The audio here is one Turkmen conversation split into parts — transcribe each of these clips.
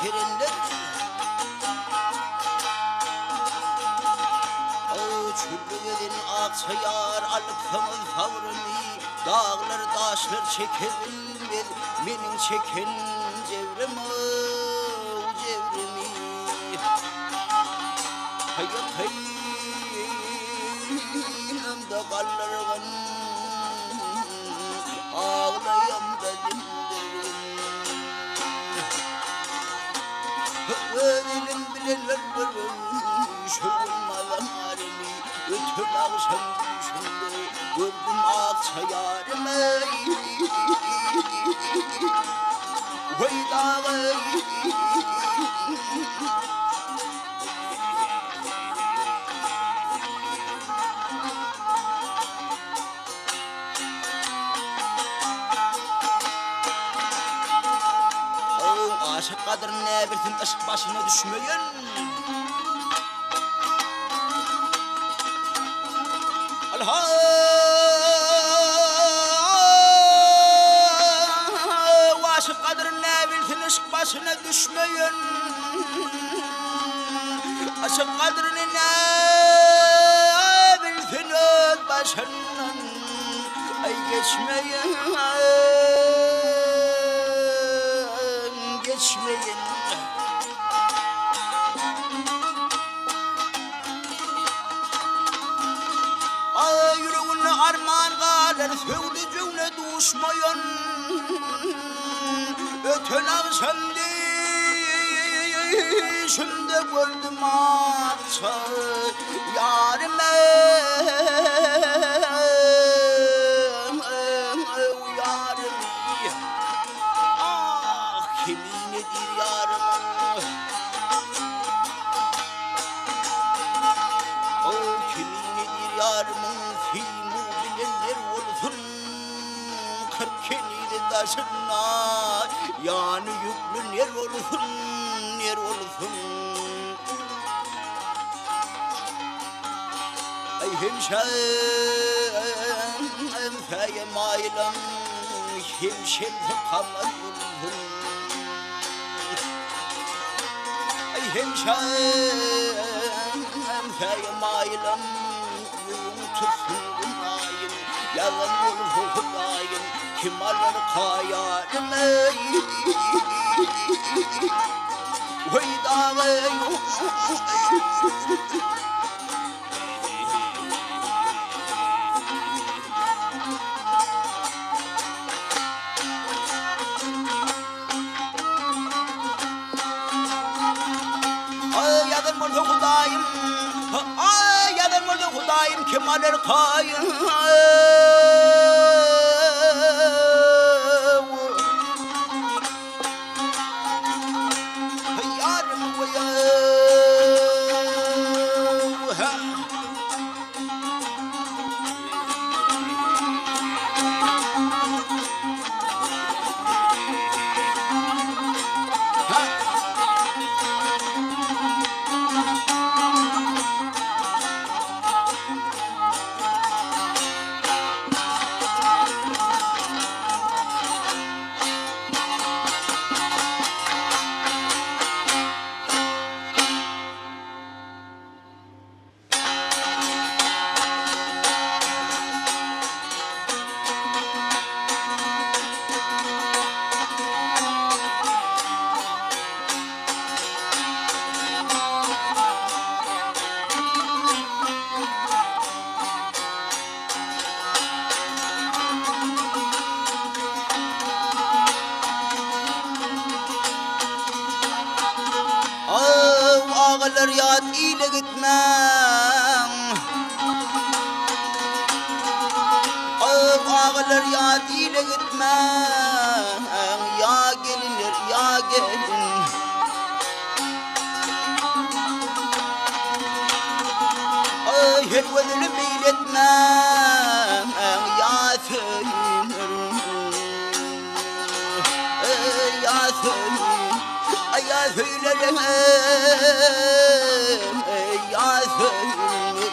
serenler. Çölde gezen akça ýar alypsyňyz sabrymy, Daglar, daşlar çeker bilmez meniň çeken jebrimi-ow, jebrimi. Ýakynymda galdyrgyn, aglaýamda diňdirgin. Öz elim bilen öldürgin, şöwün mazarymy, Öten agşam düýşümde gördüm akça ýarymy. Weý dagy! Aşyk gadyryn näbilsin yşk başyna düşmeýen. Alha! Aşyk gadyryn näbilsin yşk başyna düşmeýen. Aşyk gadryny näbilsin öz başyndan Aý geçmeýin, geçmeýin. Aý ýüreginde arman galar söwdüjügne duşmaýan. Öten agşam düýşümde gördüm akça ýarymy, ýarymy. Ah, keminedir ýarymyň. Oh, keminedir ýarymyň Seýmu bilen ner bolsun. 40 kenizi daşynda ýany ýükli ner bolsun, ner bolsun. Aý hemşe emsäýe maýylam hem şemsi kamar bolsun. Aý hemşe emsäýe maýylam Öýüň tutsun Günaýym, Ýazan bolsa Hudaýym, Kim alar kaýarym eý. Weý dagy Aý ýazan bolsa Hudaýym, aý ýazan bolsa Hudaýym kim alar kaýym. Ýarym Aw, agalar ýat ile gitmäň. Aw, agalar ýat ile gitmäň. Ýa gelinler, ýa gelin. Aý, her gözeli meýil etmäň, ýa söýüner. Ýa söýün, aý, ýa söýüler, ýa söýüner.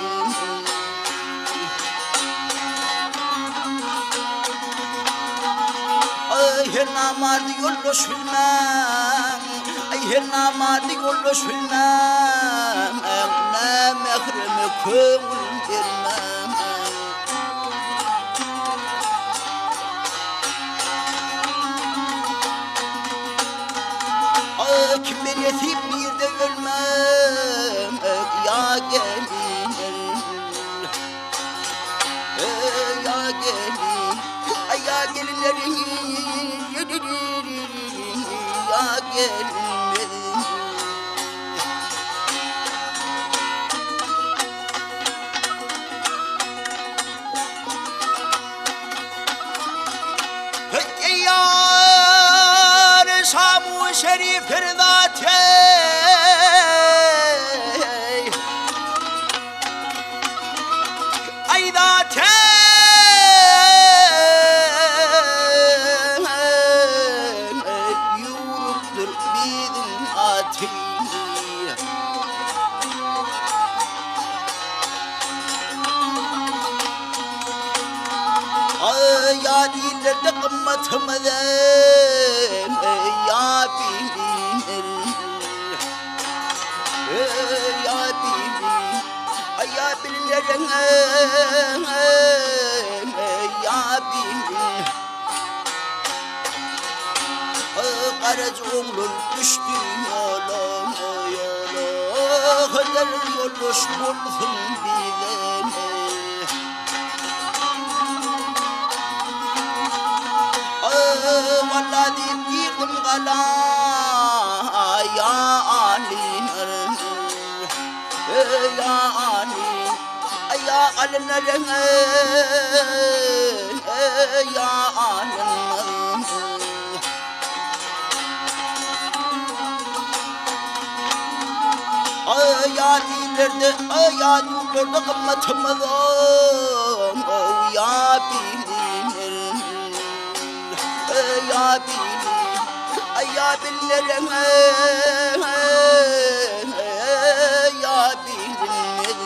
Aý, her namardy ýoldaş bilmäň. Aý, Her namardy ýoldaş bilmem, Nämähreme köňül bermem. Kime nesip nirde ölmek, ýa gelin, ýa gelin, ýa gelinler, ýa gelin. Ýar Şamu şerifdir zat ey Ay zat ey Ýurupdyr biziň aty. Ýa illerde gymmatymyz ýa bilinir. Ýa bilin, ýa bilinir, ýa bilin. Garaja oglan düşdi ýola, ýola, Hydyr ýoldaş bolsun bize. Walla diýip girdim gala, ýa Aly, ýa Aly, ýa Aly, ýa Aly. Ýa illerde, ýa ýurtlarda gymmatymyz ow ýa bilinir, ýa bilinir, ýa bilinir, ýa bilinir.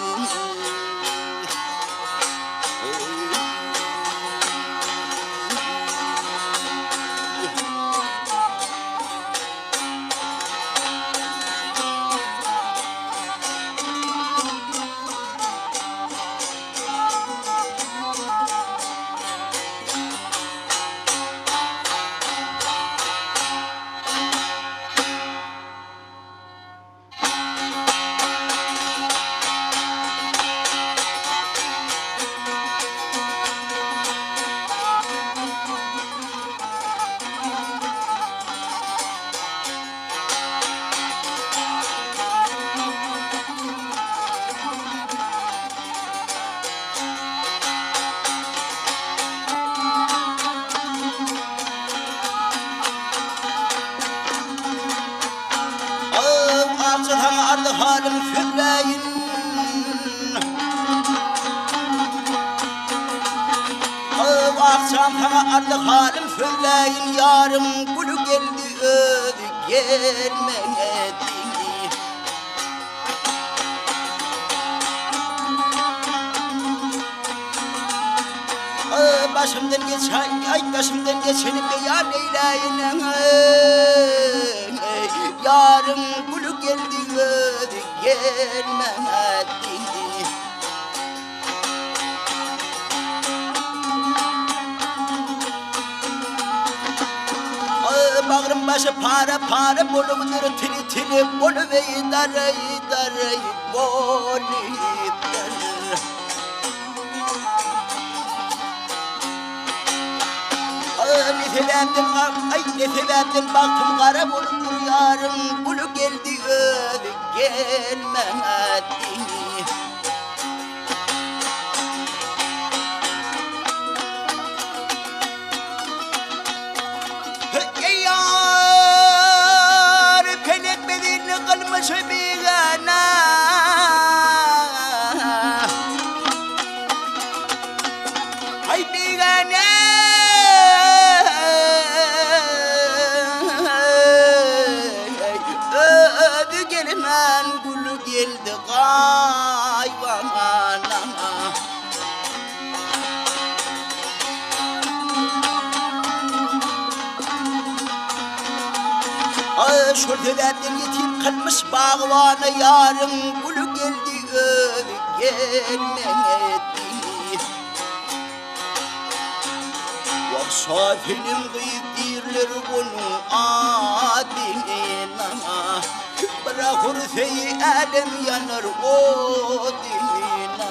Akja saňa arly halym sözläýin. Akjam saňa arly halym sözläýin, Ýarym güli geldi özi gelmedi. Başymdan geçen, aý başymdan geçeni beýan eýläýin. Ýarym güli geldi özi gelmedi. Bagrym başy para-para bolupdyr, tili-tili bolubeý daraý-daraý bolupdyr. Ne sebäpden aý ne sebäpden bagtym gara bolupdyr ýarym güli geldi özi gelmedi. Ýar pelek bizi kylmyş bigana. Aý bigana. Özi gelmän gül geldi gaýbana. Şol sebäpden ýetim kylmyş bagbana ýaryň güli geldi özi gelmedi. Wah Şasenem gyz diýrler onuň adyna Bir hurseýi älem ýanar odyna.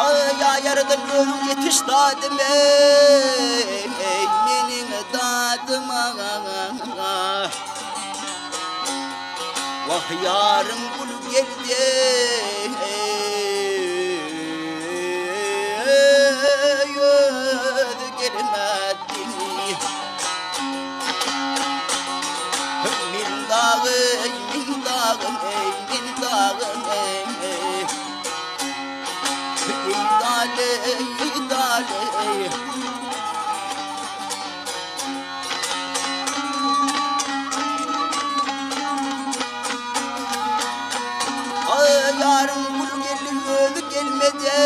Aý ýaradan özüň ýetiş dadyma eý meniň dadyma. Wah ýaryň güli geldi eý özi gelmedi. Men dagy men dagy eý men dagy eý. Eý dale eý dale eý. Ýaryň güli geldi özi gelmedi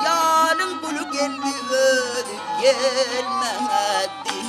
Ýaryň güli geldi özi gelmedi.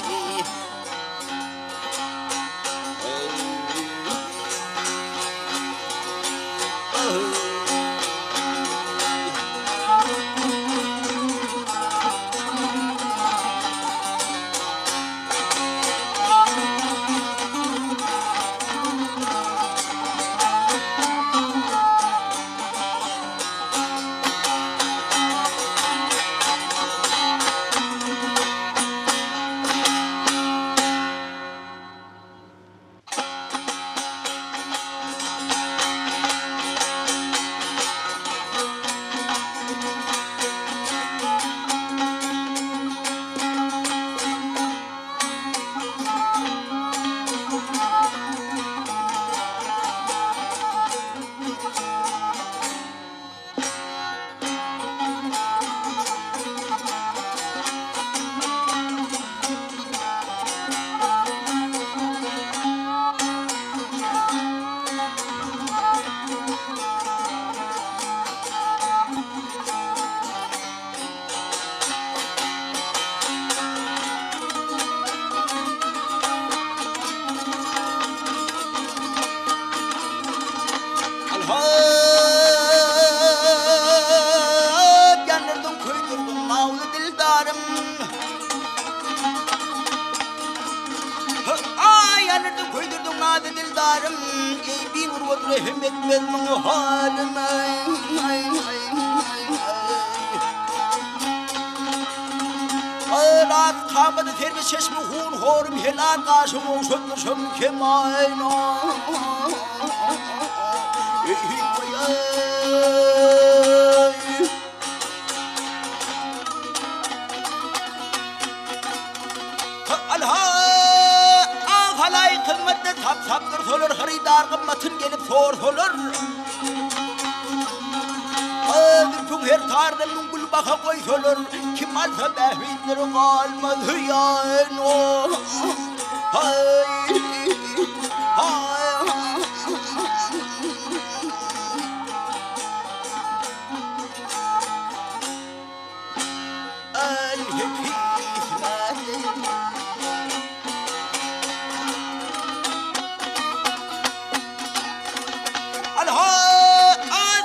Alhap ýandyrdyň, köýdürdiň mawly dildarym. Aý ýandyrdyň, köýdürdiň nazy dildarym. Eý bimurwat rehim etmez muňa halyma. Aý kamady serwi çeşmi hun horum helal gaşym ogşatmyşam kemaýna. Halaýyk hyzmatda tap-tap dursalar, hyrydar gymmatyn gelip sorsalar. Zülpüň her taryna müň gül baha goýsalar, kim alsa bähbitleri galmaz hüýan.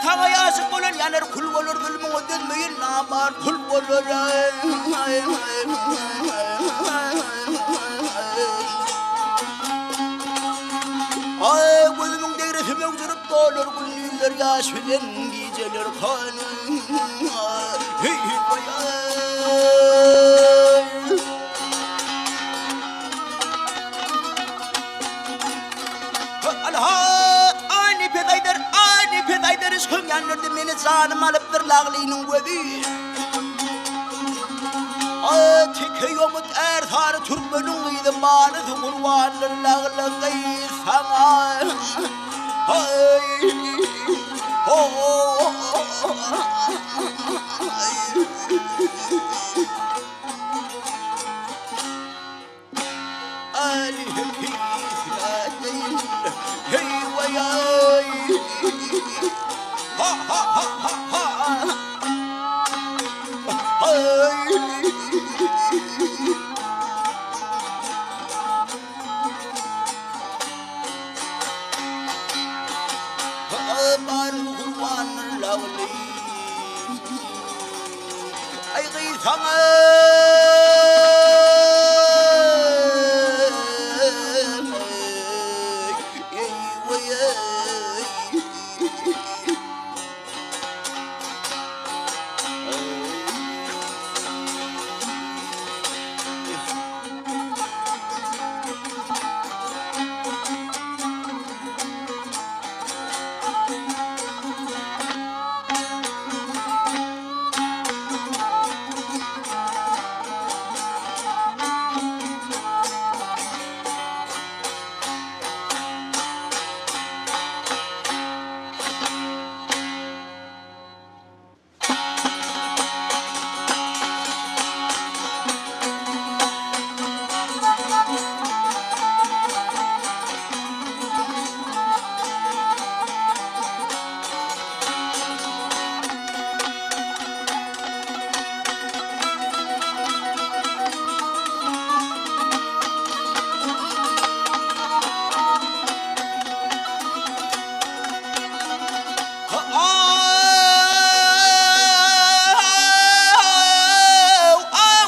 Saňa ýaşyk bolan ýanar kül bolar zulmuňa dözmeýin namart kul bolar. Aý gözümiň degresi möwjürip dolar gündizler ýaş bilen gijeler kan. Heý heý Alha aý nepes aýdar aý nepes aýdar yşkyň ýandyrdy meni janym alypdyr laglynyň gözi. Teke ýomut ärsary türkmeniň gyzy manysy gurbandyr lagly gyz saňa. Haý ho. Ha ha ha ha ha. Baryň gurbandyr lagly. Aý gyz saňa. Eý weý eý.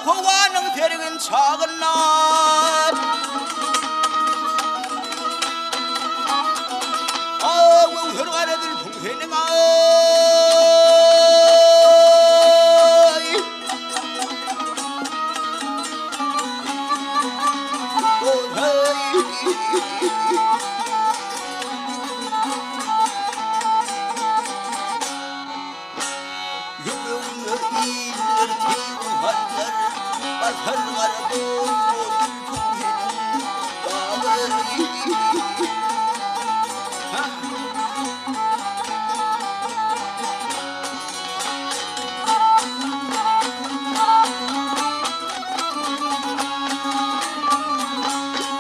Howanyň sergin çagynda Göwher gara zülpüň seniň aý. Ýüregime iller teýwuhanlar, Basar gara boý-boý zülpüň seniň dagy.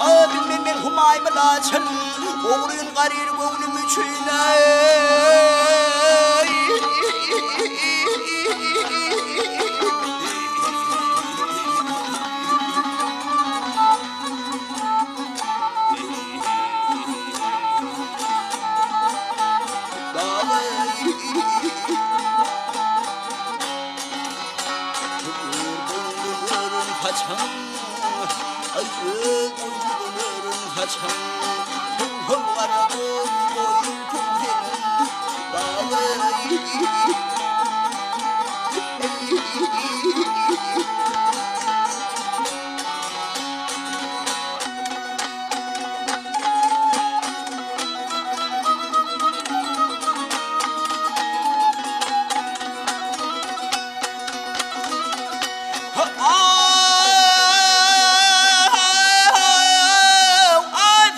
A bilmen men humaýmy laçyn, Ogryn garyr göwnüm üçin eý.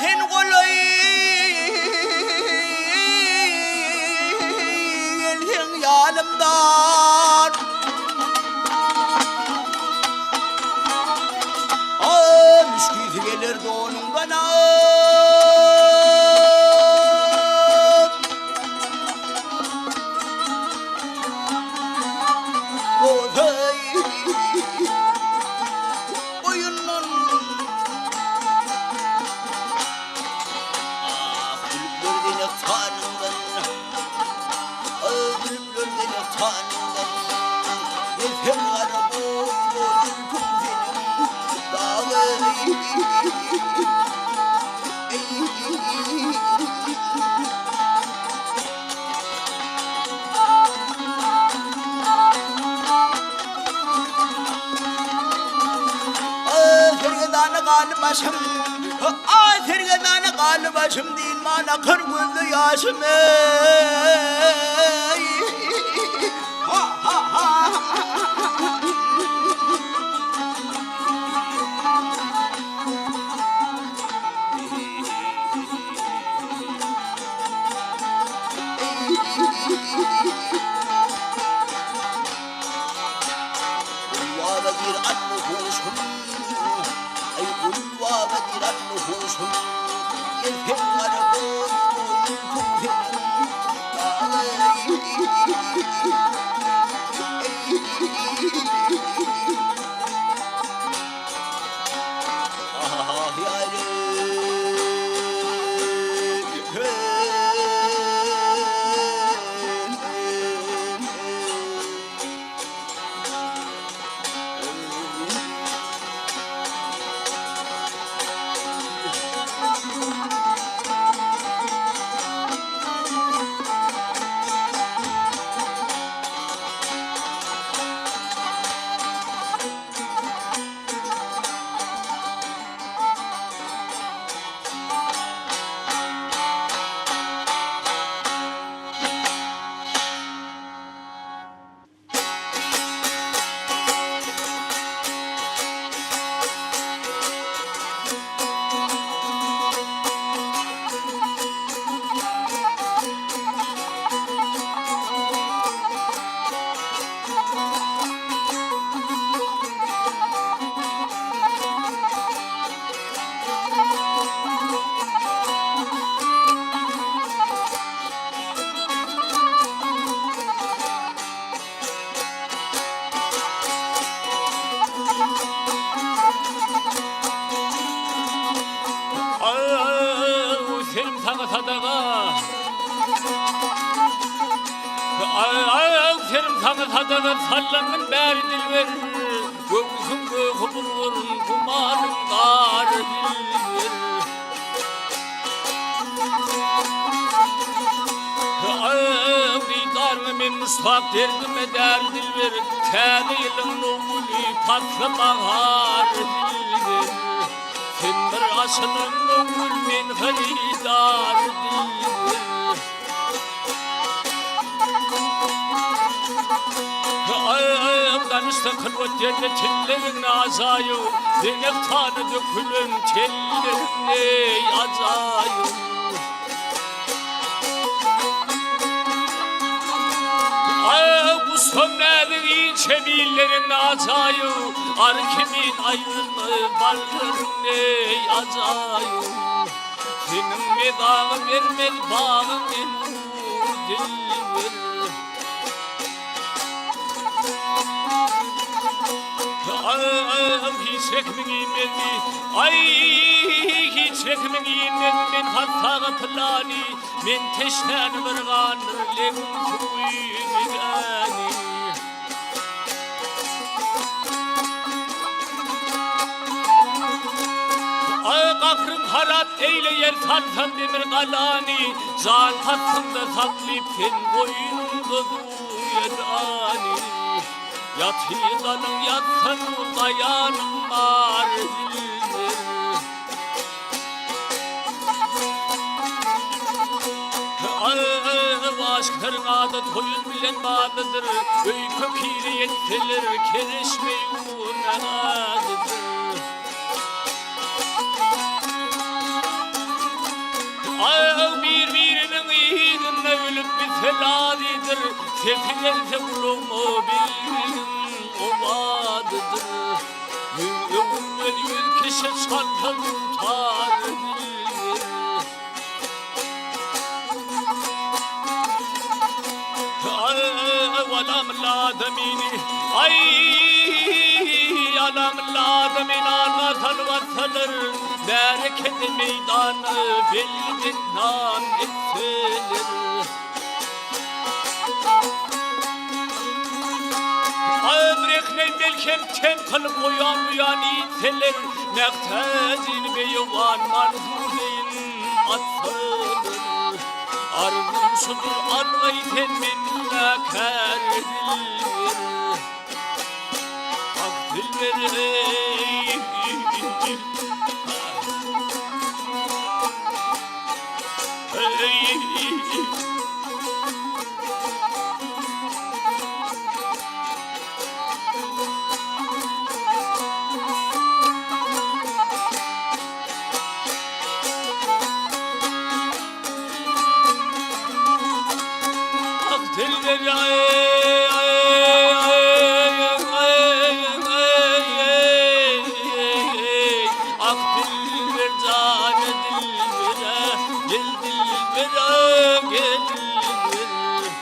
Sen golaý gelseň ýanymdan. Müşkisi geler donuňdan. Boýundan Ah, gülüpler gene tanyndan Ah, gülüpler gene tanyndan Nefem gara boý boý zülpüň seniň Dagy Sergezana galy başym, Aý sergezana galy başym diýilmän akar gözde ýaşym eý. Ha ha ha. Gulwaba diýr atly huşum, Aý gulwaba diýr atly huşum, Gelseň gara boý boýun seniň dagy. Aý, serim saňa sadaga sallandym bäri dilber, Göwsüň göhi bulgur, gumanyň gar dilber. Aý, didaryňa men muşdak derdime däl dilber, Täze ýylyň now güli, pasly bahar dilber. Sen bir açylan now gül, men hyrydar dilber. Ganyşsa kylwat ýerde tilleriň ajaýyp, Zeňek tana dökülen telleriň eý ajaýyp. Aý gusam näzik inçe billeriň ajaýyp, Ary kimin aýrylma ballaryň eý ajaýyp. Seniň mezaňy bermez bagyň enur dilber. Hiç rehmiň inmezmi, aý, hiç rehmiň inmezmi men hassaga pylany, men teşnäni bir gandyr legiň suwy bigäni. Aý gahrym harap eýleýär salsam demir galany, Jan paslynda saklyp sen goýnuňda duýedany. Ýatydalyň ýatsan daýanym bar dilber. Aşyklaryň ady toýun bilen baglydyr, Öýke-kine ýetseler, kereşme ýuwunagadydyr. Bir-biriniň yzynda ölüp bitse razydyr, Sesi gelse gulagyma bilbiliň owazydyr. Ýüz öwürmez ýüz kişi çalsa dutar dilber. Märekede meýdana belli nan etseler. Abrehne melhem ten kylyp oýan buýan itseler, Mähtäjini beýewan manhureýin atsalar. Arzym şudur algaý sen men günäkär dilber. Ah dilber eý. Ah dilber jana dilbere gel dilbere gel dilber.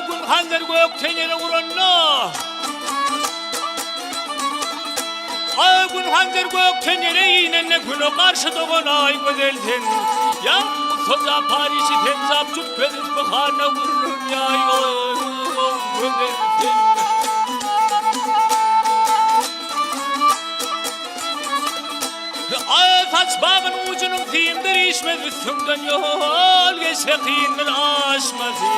Gün hanjar gök tenere uranda Ay gün hanjar gök tenere inende güne garşy dogan ay gözel sen Ya soja Parişi sen zap tut gözüm buhana vurur ya güzel sen. Saçbagyň ujunyň simdir işmez üstüňden ýol geçse kyndyr aşmasy.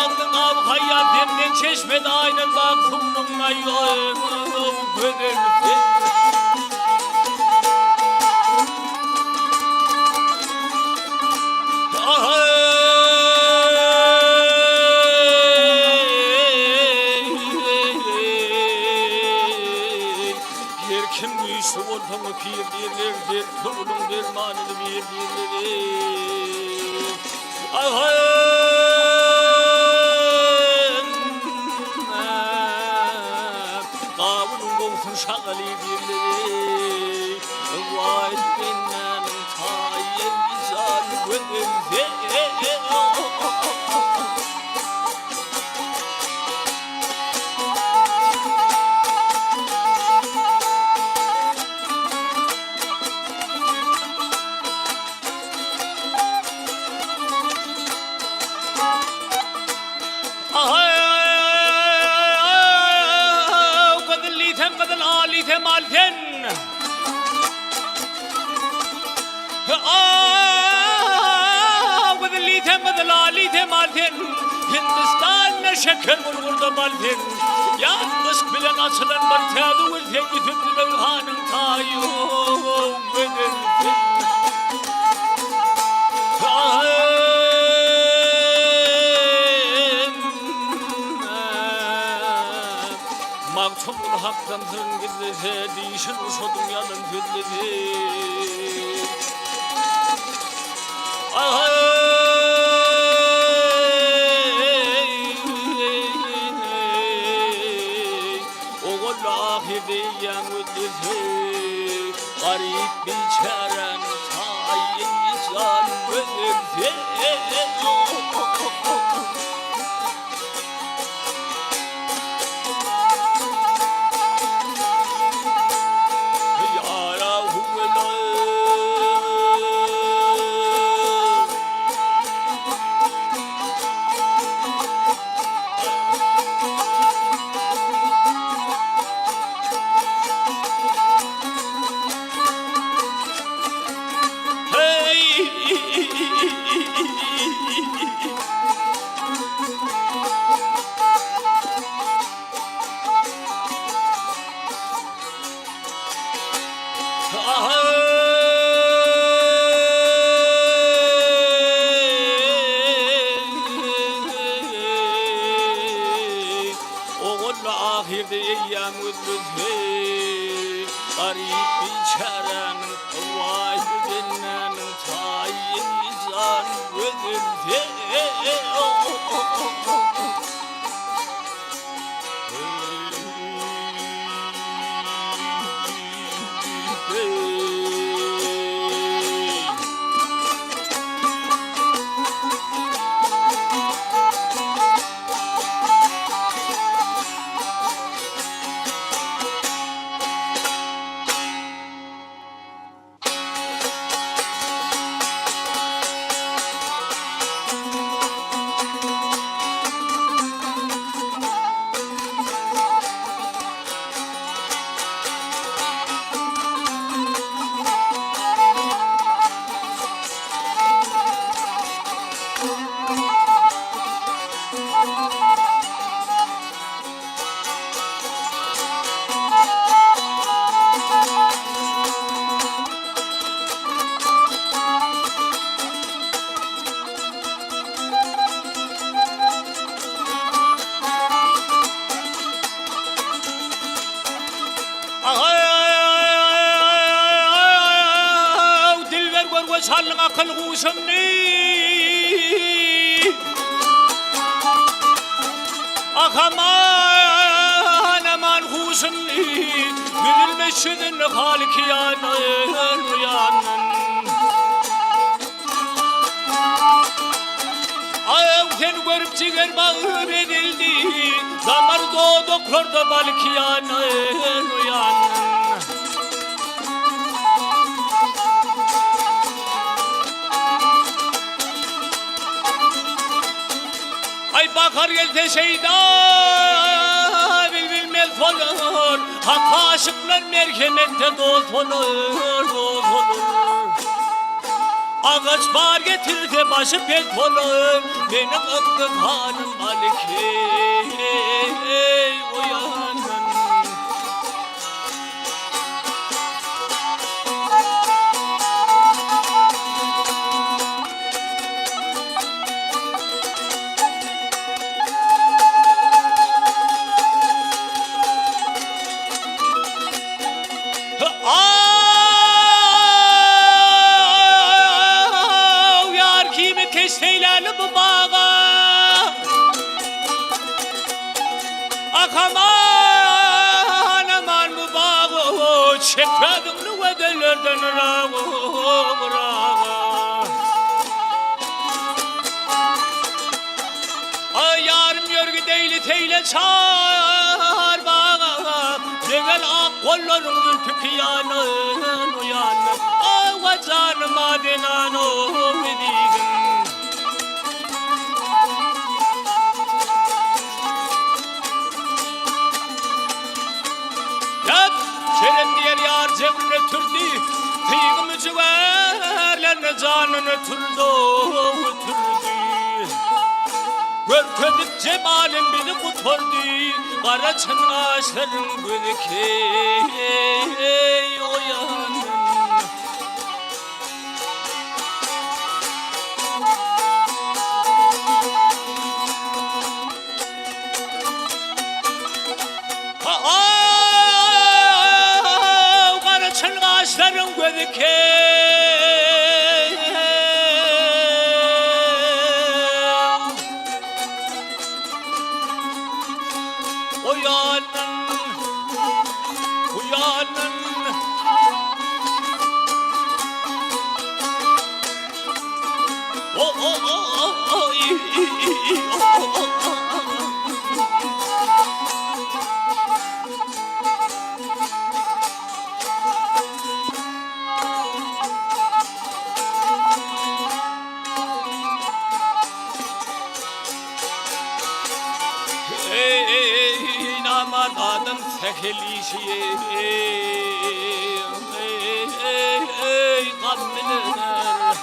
Agzyň awy haýýat demden çeşmez aýnan bag suwunyň aý gözel sen. Her kim güýçli bolsaň pir diýerler, dertli guluň dermanyny bir diýerler. Gawunyň gowsun şagaly diýerler. Waý bendäniň taýy jan gözel sen. Gyzyl diýsem gyzyl, al diýsem al sen. Gyzyl diýsem gyzyl, al diýsem al sen. Hindistanda şeker bulgurda bal sen. Ýaz gyş bilen açylan bir täze gül sen Ýüsüp Züleýhanyň taýy gözel sen. Magtymguly hakdan syryn gizlese, Dişin uşadyň ýalan sözlese. Ogul ahyrda eýýäm gözlese, Garyp biçäräniň taýy jan gözlese. Ogul ahyrda eýýäm gözlese, Garyp biçäräniň waý bendäniň taýy jan gözelse. Dilber görgü çalyň akyl huşumny. Ah aman aman huşumny. Üzülme çözün halyk ýanyn ýanyn. Aw seni görüp jiger bagrym ezildi, Damar dodaklarda balyk ýanyn ýanyn. Aý bahar gelse şeýda bilbilmez. pes bolar, Hak aşyklar merhemetde dost bolar, dost bolar. Agaç bar getirse başy pes bolar, Meniň ykdysalym Alikey, oýanyn. Aw, ýar kimi keşt eýläli bu baga? Ah aman, aman bu baga, Çek özüňni gözellerden yraga, yraga. Aý ýarym ýörgi deýli teýle çar baga, Degel ak gollaryň zülpi kiýanan uýandan, Awa janym adenan ow ezizim. Ýat, Kerem diýer ýar jebrine türdi, Tygy müjüwerlerine janyny türdi, türdi. Görkezip jemalyn bizi gutardy, Gara çyn gaşlaryň gözi keý oýanyn. Aw, gara çyn gaşlaryň gözi kem. Oýanyn, uýanyn. Eý, namart adam sähel işi Eý, gam biler.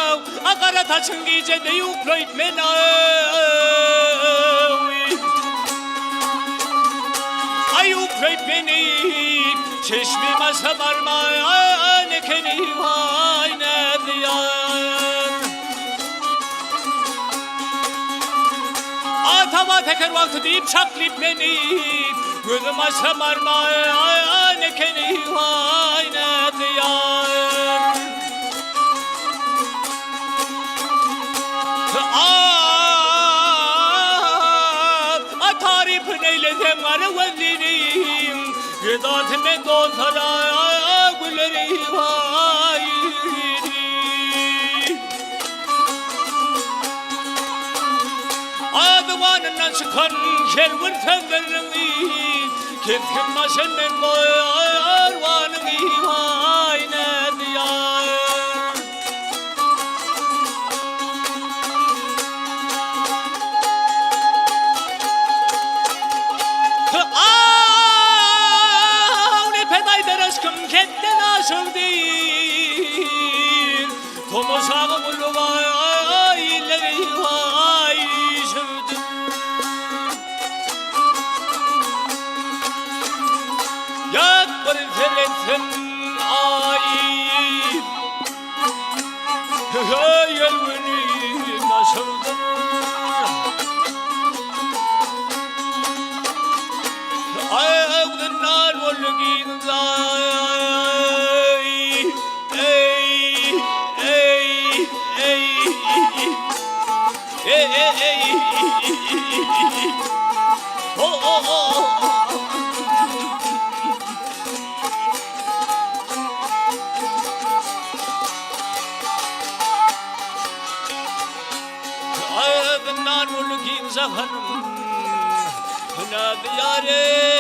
Aw, gara saçyň gije deý uklaýyp men aw. Aý uklaýyp meni, çeşmim aşa barman ekeni waý näzýar. Atama teker wagty diýip çaklyp meni, Gözüm açsam arman ekeni waý nädýär. A tarypyn eýlesem gara gözliniň, Gedasy men dostlara güleri waý. Adywanyndan çykan her bir sözleriniňi Kesgin başa men goýarwanyňy Waý nädýär. Aw nepes aýdar yşkym hetden aşyrdy. Tomaşaga gulluga illeri waý şüdür. bir seretsin aý. Heý el güni naşyldyr. Aý agzyndan boldy giň zaý. Eý, eý, eý. Eý, eý, eý. Ho, ho, ho. Aýdyndan uly giň jahanym, Hünädi ýary.